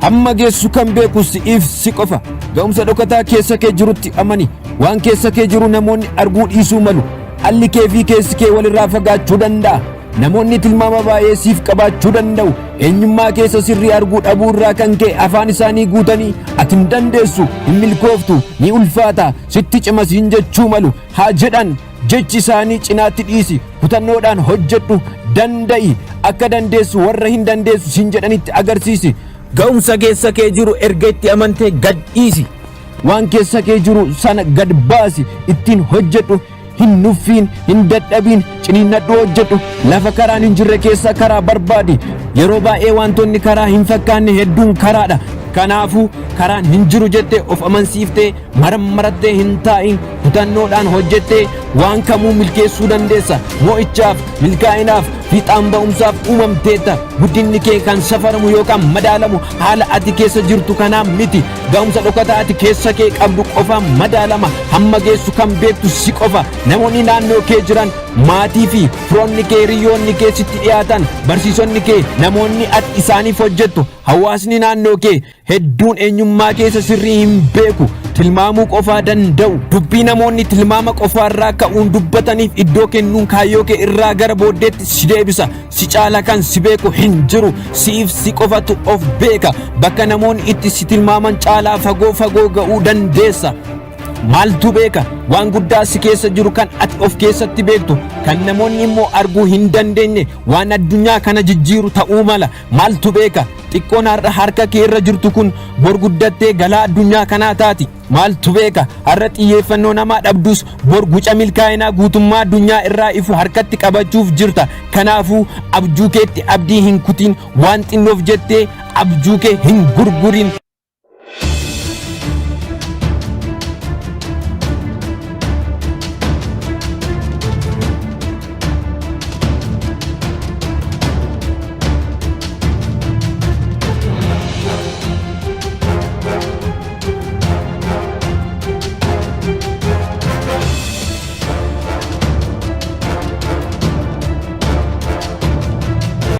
Hamma geessu kan beeku si'iif si qofa. Ga'umsa dhokataa keessa kee jirutti amani. Waan keessa kee jiru namoonni arguu dhiisuu malu. Alli kee fi keessi kee walirraa fagaachuu danda'a. Namoonni tilmaama baay'ee siif qabaachuu danda'u. Eenyummaa keessa sirrii arguu dhabuu irraa kan ka'e afaan isaanii guutanii ati hin dandeessu, hin milkooftu, ni ulfaata, sitti cima siin jechuu malu. Haa jedhan jechi isaanii cinaatti dhiisi. Kutannoodhaan hojjedhu, danda'i. Akka dandeessu warra hin dandeessu siin jedhanitti agarsiisi. Ga'umsa keessa kee jiru erga itti amantee gad dhiisi. Waan keessa kee jiru sana gad baasi, ittiin hojjedhu. Hin nuffiin, hin dadhabiin, ciniinnadhu hojjedhu. Lafa karaan hin jirre keessa karaa barbaadi. Yeroo baay'ee wantoonni karaa hin fakkaanne hedduun karaadha. Kanaafuu karaan hin jiru jettee of amansiiftee marammarattee hin taa'in kutannoodhaan hojjettee waan kamuu milkeessuu dandeessa. Mo'ichaaf, milkaa'inaaf, fiixaan ba'umsaaf uumamteetta. Guddinni kee kan safaramu yookaan madaalamu haala ati keessa jirtu kanaan miti. Ga'umsa dhokataa ati keessa kee qabdu qofaan madaalama. Hamma geessu kan beektu si qofa. Namoonni naannoo kee jiran maatii fi firoonni kee hiriyoonni kee sitti dhiyaatan barsiisonni kee namoonni ati isaaniif hojjettu hawaasni naannoo kee hedduun eenyummaa keessa sirrii hin beeku. Tilmaamuu qofaa danda'u. Dubbii namoonni tilmaama qofaarraa ka'uun dubbataniif iddoo kennuun kaayyoo kee irraa gara booddeetti si deebisa. Si caala kan si beeku hin jiru. Siif si qofatu of beeka. Bakka namoonni itti si tilmaaman caalaa fagoo fagoo ga'uu dandeessa. Maaltu beeka? Waan guddaa si keessa jiru kan ati of keessatti beektu, kan namoonni immoo arguu hin dandeenye, waan addunyaa kana jijjiiru ta'uu mala. Maaltu beeka? Xiqqoon har'a harka kee irra jirtu kun bor guddattee galaa addunyaa kanaa taati. Maaltu beeka? Har'a xiyyeeffannoo namaa dhabdus bor guca milkaa'inaa guutummaa addunyaa irraa ifu harkatti qabachuuf jirta. Kanaafuu abjuu keetti abdii hin kutin, waan xinnoof jettee abjuu kee hin gurgurin.